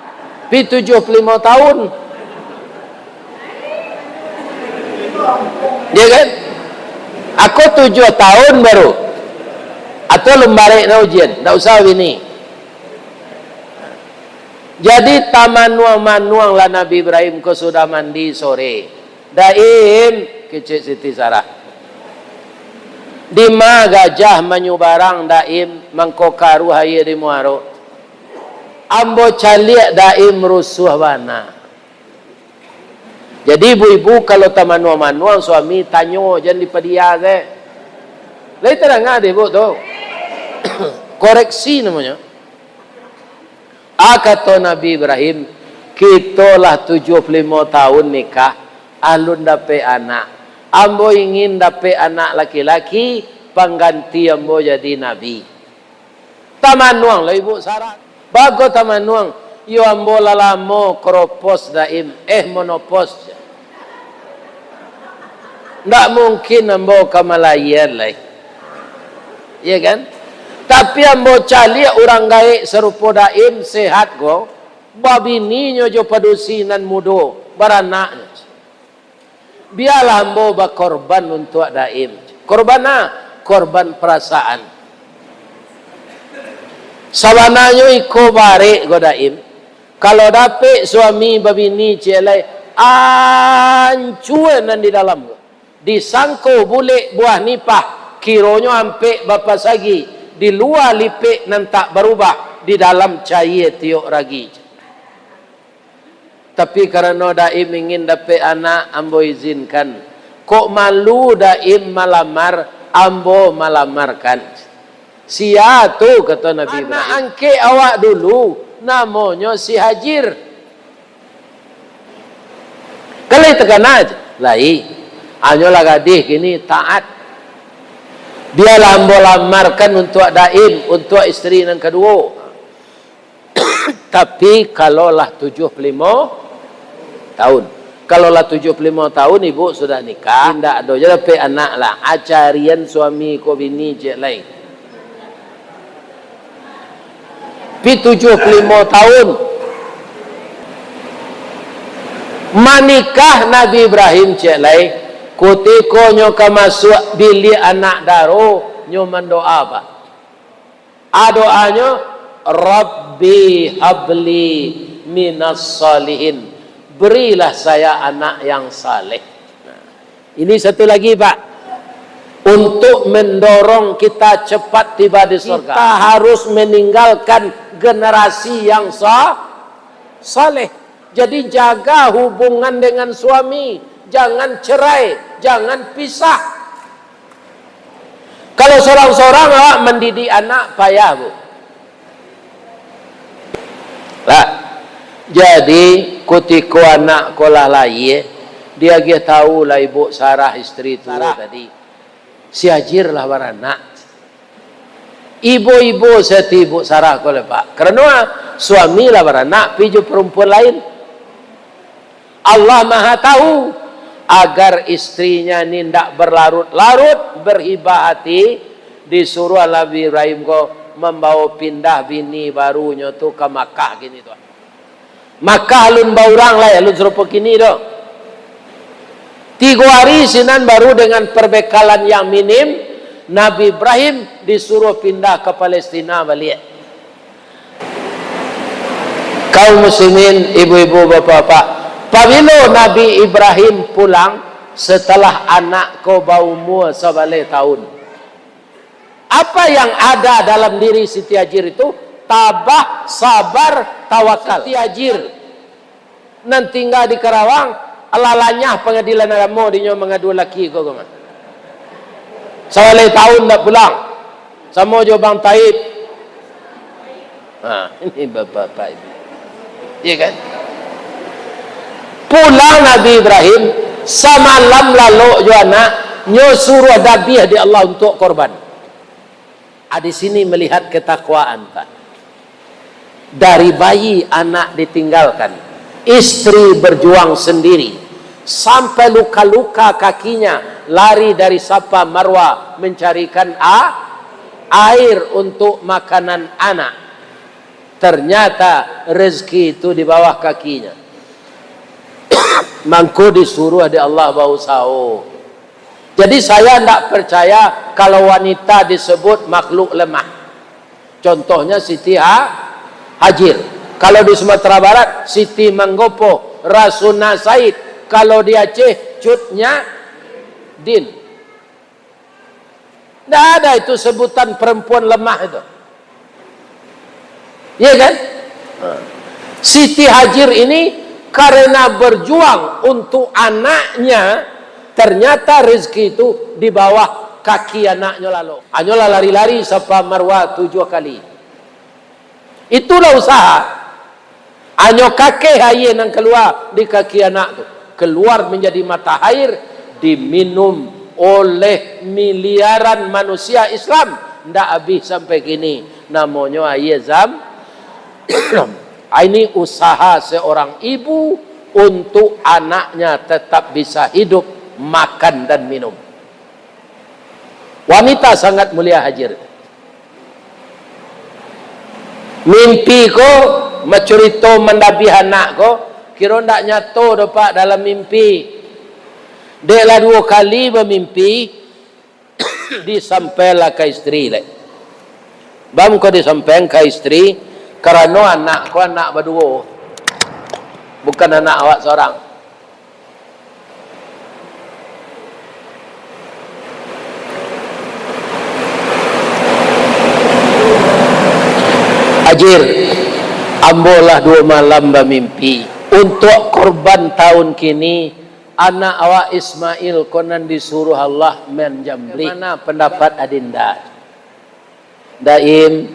Pi tujuh puluh limo tahun. Ya kan? Ako tujuh tahun baru. Atau alun barek na ujian, ndak usah babini. Jadi, tamanuang-manuang lah Nabi Ibrahim ko sudah mandi sore. "Daim," kecek Siti Sarah. "Dima gajah manyubarang, Daim, mangko karuah aia di muaro? Ambo caliak, Daim, rusuah bana." Jadi, ibu-ibu, kalau tamanuang-manuang suami, tanyo, jan dipadia se. Lai tadanga dek ibu tu? Koreksi namonyo. Ah, kato Nabi Ibrahim, "Kito lah tujuh puluh limo tahun nikah, alun dapek anak. Ambo ingin dapek anak laki-laki, pangganti ambo jadi nabi." Tamanuang lah ibu Sarah. Bago tamanuang, "Iyo ambo lah lamo kropos, Daim, eh, monopos. Ndak mungkin ambo ka malaian lai." Iya kan? Tapi ambo caliak urang gaek sarupo Daim, sehat ko, babininyo jo padusi nan mudo. Baranaknyo, "Bialah ambo bakorban untuak Daim." Korban a? Korban parasaan. Sabananyo iko barek ko Daim. Kalau dapek suami babini ciek lai, ancua nan di dalam ko. Disangko bulek buah nipah, kironyo ampek bapasagi, di lua lipek nan tak barubah, di dalam cayie tiok ragi. Tapi karano Daim ingin dapek anak, ambo izinkan. Kok malu Daim malamar, ambo malamarkan. "Sia tu?" kato Nabi Ibrahim. "Anak angkek awak dulu, namonyo si Hajir." Kan lai takana? Lai. Hanyolah gadih kini taat. "Bialah ambo lamarkan untuak Daim, untuak isteri nan kaduo." Tapi kalau lah tujuah puluah limo tahun. Kalau lah tujuah puluah limo tahun, ibu sudah nikah, indak ado jo dapek anak lah. A, carian suami ko bini ciek lai. Pi tujuah puluah limo tahun manikah Nabi Ibrahim ciek lai, kutiko nyo ka masuak biliak anak daro, nyo mandoa, Pak. A, doanyo, "Rabbi habli minas shalihin." Berilah saya anak yang saleh. Nah, ini satu lagi, Pak. Untuk mendorong kita cepat tiba di surga, kita harus meninggalkan generasi yang sa-, saleh. Jadi, jaga hubungan dengan suami. Jangan cerai, jangan pisah. Kalau sorang-sorang awak mandidik anak, payah, Bu. Lah, jadi, kutiko anak ko lah lahia, diagiah tahu lah Ibu Sarah, isteri tu tadi. Si Hajir lah baranak. Ibo-ibo sati Ibu Sarah ko lah, Pak. Karano, ah, suami lah baranak, pi jo perempuan lain. Allah Maha Tahu, agar istrinya ni ndak berlarut-larut berhibah hati, disuruah Nabi Ibrahim ko mambawa pindah bini barunyo tu ka Makkah kini tu. Makkah alun baurang lai, alun sarupo kini doh. Tigo hari sinan baru dengan perbekalan yang minim, Nabi Ibrahim disuruh pindah ka Palestina baliak. Kaum muslimin, ibu-ibu, bapak-bapak, pabilo Nabi Ibrahim pulang setelah anak ko baumua sabaleh tahun? Apa yang ada dalam diri Siti Hajir itu? Tabah, sabar, tawakal. Siti Hajir nan tingga di Karawang, alah lanyah Pangadilan Agamo dinyo mangadu laki ko, ko mah. Sabaleh tahun ndak pulang. Samo jo Bang Taib. Ha, ini bapak-bapak ini. Iya kan? Pulang Nabi Ibrahim, samalam lalok jo anak, nyo suruah dabiah di Allah untuak korban. Ah, di sini melihat ketakwaan, Pak. Dari bayi anak ditinggalkan, istri berjuang sendiri, sampai luka-luka kakinya, lari dari Safa Marwah mencarikan a-, air untuk makanan anak. Ternyata rezeki itu di bawah kakinya. Mangko disuruh di Allah bausaho. Jadi, saya ndak percaya kalau wanita disebut makhluk lemah. Contohnya Siti Ha-, Hajir. Kalau di Sumatera Barat, Siti Manggopo, Rasuna Said. Kalau di Aceh, Cut Nyak Din. Ndak ada itu sebutan perempuan lemah itu. Iya kan? Nah, Siti Hajir ini karena berjuang untuk anaknya, ternyata rezeki itu di bawah kaki anaknya lalu. Hanyolah lari-lari Safa Marwah tujuh kali. Itulah usaha. Hanyo kakeh aia nan kalua di kaki anak tu, keluar menjadi mata air, diminum oleh miliaran manusia Islam, ndak abih sampai kini. Namonyo aia Zam-, ini usaha seorang ibu untuk anaknya tetap bisa hidup, makan dan minum. Wanita sangat mulia Hajir. Mimpi ko, macurito mandabiah anak ko, Kiro ndak nyato doh, Pak, dalam mimpi. Dek lah duo kali bamimpi, disampailah ka istri lai. Baa mangko disampaian ka istri, karano anak ko anak baduo, bukan anak awak sorang. Ajir, ambo lah duo malam bamimpi. Untuak korban taun kini, anak awak Ismail ko nan disuruah Allah manjamblik. Bagaimana pendapat Adinda? Daim,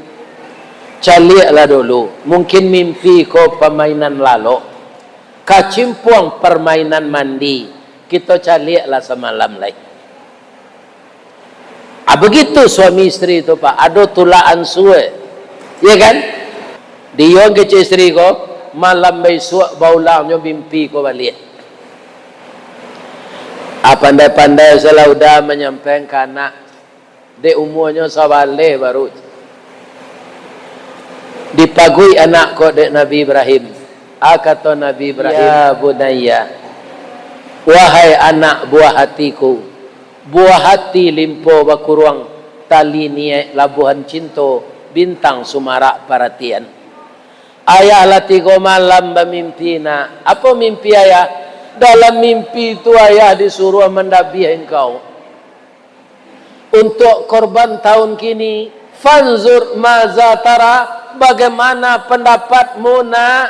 caliaklah dulu. Mungkin mimpi ko pamainan lalok. Kacimpuang permainan mandi. Kito caliaklah samalam lai. Ah, begitu suami istri tu, Pak. Ado tulak ansua. Ya kan? Diyo kecek istri ko, malam bisuak baulangnyo mimpi ko baliak. Ah, pandai-pandai salah udah manyampaian ka anak. Dek umuanyo sabaleh baru. Dipaguik anak ko dek Nabi Ibrahim. A kato Nabi Ibrahim, "Ya bunayya, wahai anak buah hatiku, buah hati limpo bakuruang, tali niaik labuhan cinto, bintang sumarak paratian. Ayah lah tigo malam bamimpi, Nak." "Apo mimpi, Ayah?" "Dalam mimpi tu, Ayah disuruah mandabiah engkau." Untuak korban taun kini, fanzur maza tara, bagaimana pendapatmu, Nak?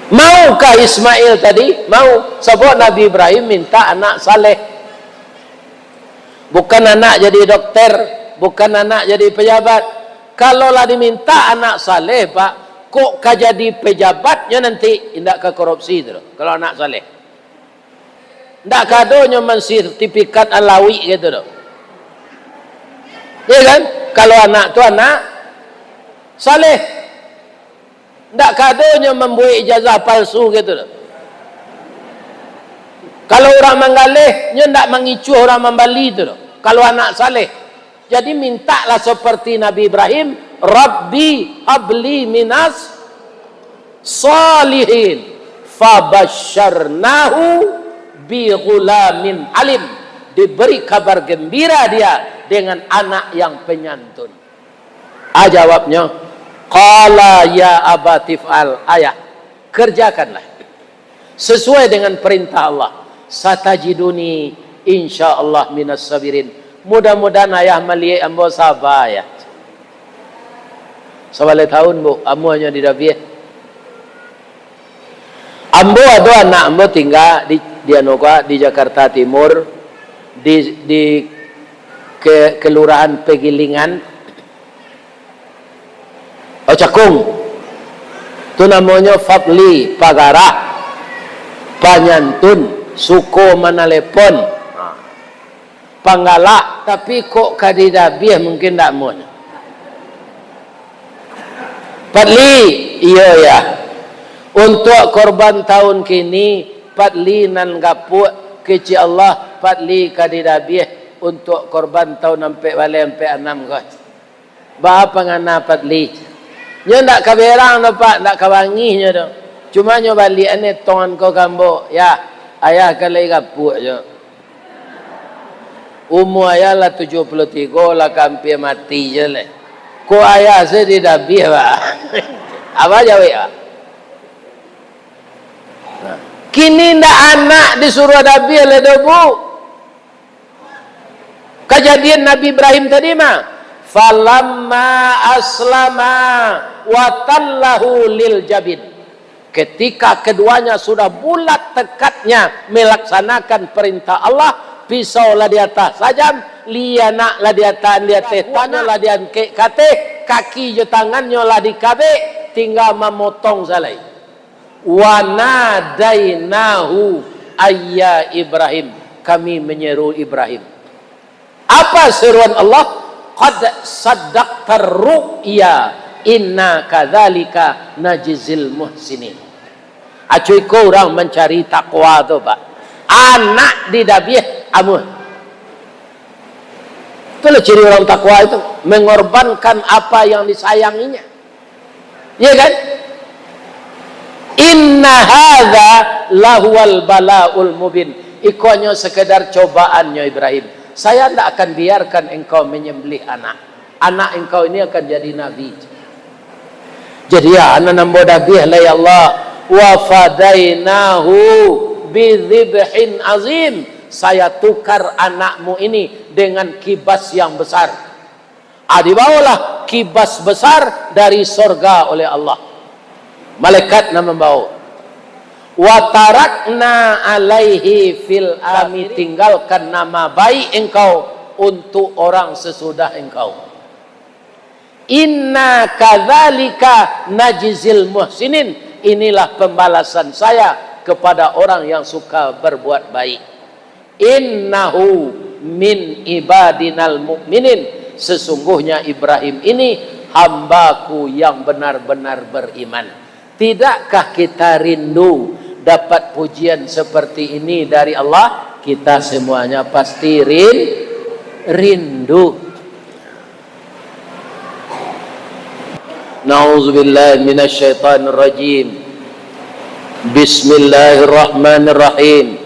Maukah Ismail tadi? Mau. Sabab Nabi Ibrahim minta anak saleh. Bukan anak jadi dokter, bukan anak jadi pejabat. Kalau lah diminta anak saleh, Pak, kok ka jadi pejabatnyo nanti, indak ka korupsi tu, kalau anak saleh. Ndak ka ado nyo mansertifikat alawik gitu doh. Iya kan? Kalau anak tu anak saleh, ndak ka ado nyo mambuek ijazah palsu gitu doh. Kalau urang manggaleh, nyo ndak mangicuah urang mambali tu doh. Kalau anak saleh, jadi, mintaklah seperti Nabi Ibrahim, "Rabbi habli minas salihin." Fabasyarnahu bi ghulamin alim. Diberi kabar gembira dia dengan anak yang penyantun. Ah, jawabnyo, "Qala ya abati fa'al." "Ayah, kerjakanlah sesuai dengan perintah Allah. Satajiduni insyaallah minas sabirin." Mudah-mudahan ayah maliek ambo saba, ya. Sabaleh taun, Bu, amuanyo didabiah. Ambo ado anak ambo tingga di, di anu ka, di Jakarta Timur, di, di ke, Kelurahan Pegilingan. Oh, cakung. Tu namonyo Fadli, pagarah, panyantun, suko manalepon, panggalak, tapi kok ka didabiah mungkin ndak mun. Fadli, iyo ya. Untuak korban taun kini, Fadli nan gapuak, kecek Allah, Fadli ka didabiah untuak korban taun ampek baleh ampek anam ko. Baa pangana Fadli? Nyo ndak ka berang doh, Pak, ndak ka bangih nyo doh. Cuma nyo baliak an etong ko ka ambo, ya, ayah kan lai gapuak jo. Umua ayah lah tujuah puluah tigo, lah ka ampia mati jo lai. Kok ayah se didabiah, Pak? Apo jawek, Pak? Nah, kini ndak anak disuruah dabiah lai doh, Bu. Kajadian Nabi Ibrahim tadi mah, "Falamma aslama wa tallahu lil jabin." Ketika keduanya sudah bulat tekadnya melaksanakan perintah Allah, pisau lah di ateh sajam, lianak lah di ateh, di ateh tanah lah diangkek ka ateh, kaki jo tangannyo lah dikabek, tingga mamotong salai. "Wa nadainahu ayya Ibrahim." Kami menyeru Ibrahim. Apa seruan Allah? "Qad saddaqtar ru'ya, inna kadzalika najzil muhsinin." Acuiko urang mancari takwa tu, Pak. Anak didabiah amuah. Itulah ciri orang takwa itu, mengorbankan apa yang disayanginya. Iya kan? Inna hadza lahuwal balaul mubin. Iko hanyo sekedar cobaannyo Ibrahim. Saya ndak akan biarkan engkau menyembelih anak. Anak engkau ini akan jadi nabi. Jadi, ya, anak nan bodah bih lah, ya Allah. Wa fadainahu bidzibhin azim. Saya tukar anakmu ini dengan kibas yang besar. Ah, dibawalah kibas besar dari sorga oleh Allah. Malaikat nan mambawa. Wa tarakna alaihi fil, kami tinggalkan nama baik engkau untuk orang sesudah engkau. Inna kadzalika najzil muhsinin. Inilah pembalasan saya kepada orang yang suka berbuat baik. Innahu min ibadinal mu'minin. Sesungguhnya Ibrahim ini hamba-Ku yang benar-benar beriman. Tidakkah kita rindu dapat pujian seperti ini dari Allah? Kita semuanya pasti rin-, rindu. Na'udzubillahi minasyaitonirrajim. Bismillahirrahmanirrahim.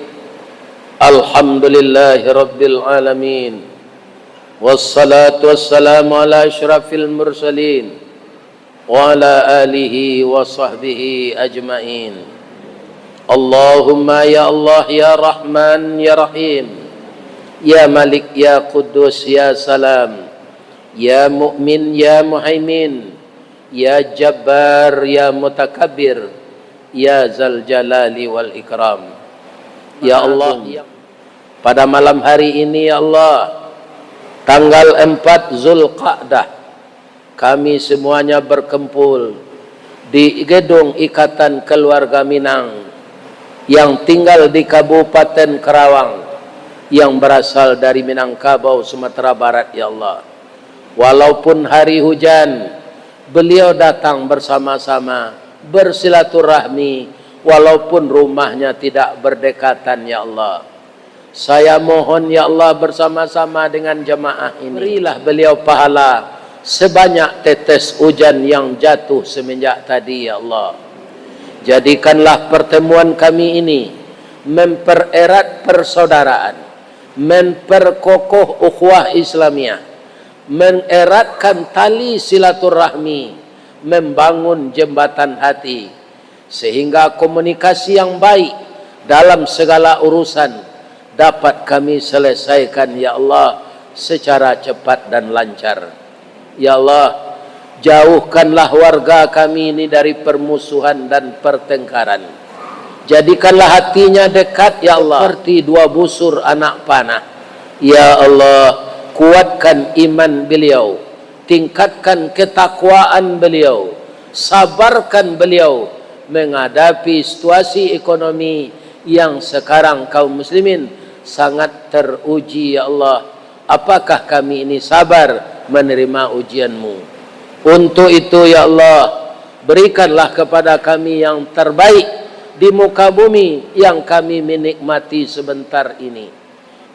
Alhamdulillahirabbil alamin. Wassalatu wassalamu ala asyrafil mursalin, wa ala alihi wa sahbihi ajmain. Allahumma ya Allah, ya Rahman, ya Rahim, ya Malik, ya Quddus, ya Salam, ya Mu'min, ya Muhaimin, ya Jabbar, ya Mutakabbir, ya Zal Jalali wal Ikram. Ya Allah, pada malam hari ini, ya Allah, tanggal empat Zulqa'dah, kami semuanya berkumpul di gedung Ikatan Keluarga Minang yang tinggal di Kabupaten Karawang, yang berasal dari Minangkabau, Sumatera Barat, ya Allah. Walaupun hari hujan, beliau datang bersama-sama, bersilaturahmi, walaupun rumahnya tidak berdekatan, ya Allah. Saya mohon, ya Allah, bersama-sama dengan jamaah ini, berilah beliau pahala sebanyak tetes hujan yang jatuh semenjak tadi, ya Allah. Jadikanlah pertemuan kami ini mempererat persaudaraan, memperkokoh ukhuwah Islamiyah, mengeratkan tali silaturahmi, membangun jembatan hati, sehingga komunikasi yang baik dalam segala urusan dapat kami selesaikan, ya Allah, secara cepat dan lancar. Ya Allah, jauhkanlah warga kami ini dari permusuhan dan pertengkaran. Jadikanlah hatinya dekat, ya Allah, seperti dua busur anak panah. Ya Allah, kuatkan iman beliau, tingkatkan ketakwaan beliau, sabarkan beliau menghadapi situasi ekonomi yang sekarang kaum muslimin sangat teruji, ya Allah. Apakah kami ini sabar menerima ujian-Mu? Untuk itu, ya Allah, berikanlah kepada kami yang terbaik di muka bumi yang kami menikmati sebentar ini.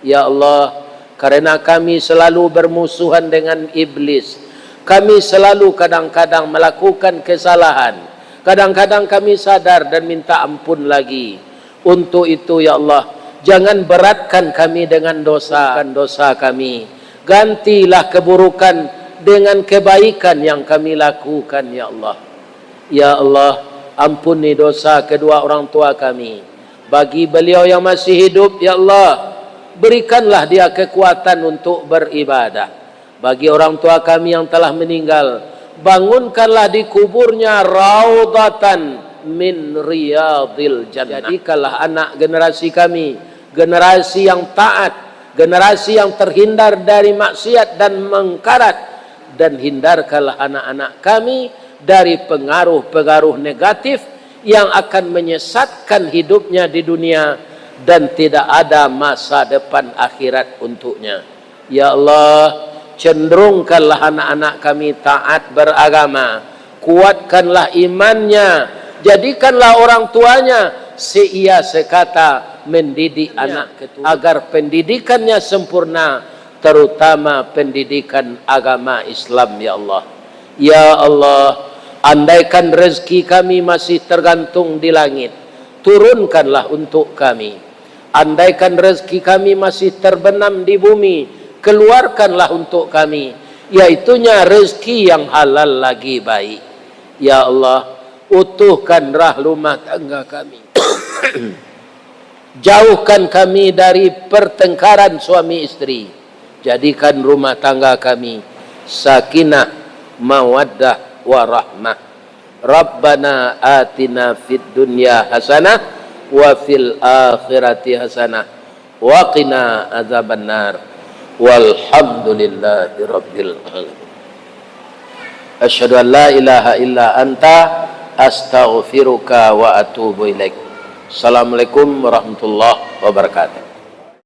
Ya Allah, karena kami selalu bermusuhan dengan iblis, kami selalu kadang-kadang melakukan kesalahan, kadang-kadang kami sadar dan minta ampun lagi. Untuk itu, ya Allah, jangan beratkan kami dengan dosa, dosa kami. Gantilah keburukan dengan kebaikan yang kami lakukan, ya Allah. Ya Allah, ampuni dosa kedua orang tua kami. Bagi beliau yang masih hidup, ya Allah, berikanlah dia kekuatan untuk beribadah. Bagi orang tua kami yang telah meninggal, bangunkanlah di kuburnya raudhatan min riyadhil jannah. Jadikanlah anak generasi kami generasi yang taat, generasi yang terhindar dari maksiat dan mengkarat, dan hindarkanlah anak-anak kami dari pengaruh-pengaruh negatif yang akan menyesatkan hidupnya di dunia dan tidak ada masa depan akhirat untuknya. Ya Allah, cenderungkanlah anak-anak kami taat beragama, kuatkanlah imannya, jadikanlah orang tuanya seia sekata mendidik anak keturunan, agar pendidikannya sempurna, terutama pendidikan agama Islam, ya Allah. Ya Allah, Andaikan rezeki kami masih tergantung di langit, turunkanlah untuk kami. Andaikan rezeki kami masih terbenam di bumi, keluarkanlah untuk kami, yaitunya rezeki yang halal lagi baik. Ya Allah, utuhkan rahmat rumah tangga kami. Jauhkan kami dari pertengkaran suami isteri. Jadikan rumah tangga kami sakinah, mawaddah, warahmah. Rabbana atina fid dunya hasanah wa fil akhirati hasanah wa qina adzabannar. Walhamdulillahi rabbil alamin. Asyhadu an la ilaha illa anta, astaghfiruka wa atubu ilaik. Assalamualaikum warahmatullahi wabarakatuh.